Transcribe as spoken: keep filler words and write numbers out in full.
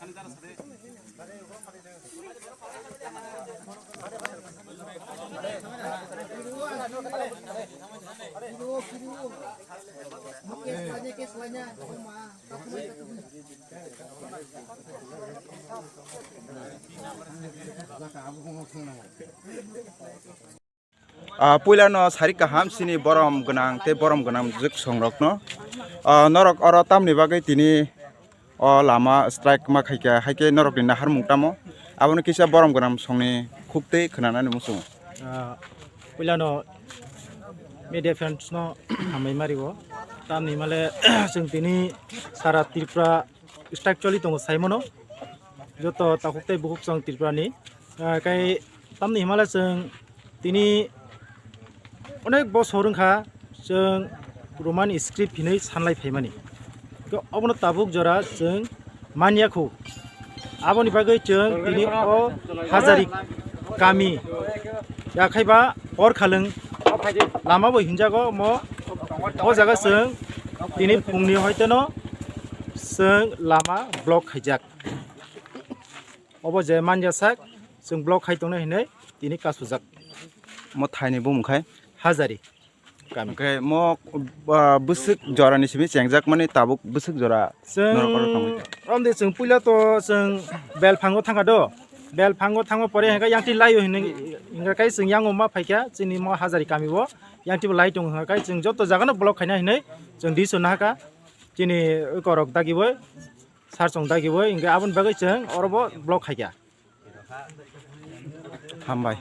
Ah, puilano sari kaham sini borom gwnang tei borom gwnang jwk songrokno. Ah, norok oro tamni bagwi tini o lama strike ma khaikha, haikhe norokni naharmung tamo? Abono kisa borom gwnang songni khuk tei khwnanani muchungo. Ah, puilano media friends no hambai mario. Tamni himale chwng tini sara Tripura strike choli tongo saimano. Joto takhuk tei bukhuk chwng Tripura ni. Ah, kai tamni himale chwng tini onek bosor wngkha chwng Roman script hinwi sanlai phaimani. To obono tabuk jora chwng manya khu. Aboni bagwi chwng tini o Hajari kami yakhaiba Porkhalwng lama bo hinjago mo. O jaga chwng tini phungni hoiteno chwng lama block khaijak. Obo je manya sak chwng block khai tongnai hinwi tini kasujak. Mo thaini bumung khai? Hajari kami. Hwnkhe mo, ah, bwswk jorani simi chengjak mani tabuk bwswk jora Chwng norok oro tongwi tong? Romdi chwng puila to chwng Belphango thangkha do. Belphango thangma pore hwnkhe yangti laio hinwi hwnkhe kai chwng yango ma phaikha chini mo Hajari kami o yangti bo lai tongo hwnkhe kai chwng joto jagano block khaina hinwi chwng D C o nahaka chini korok dagibo sarchong dagibo hwnkhe aboni bagwi chwng oro bo block khaikha. Hambai.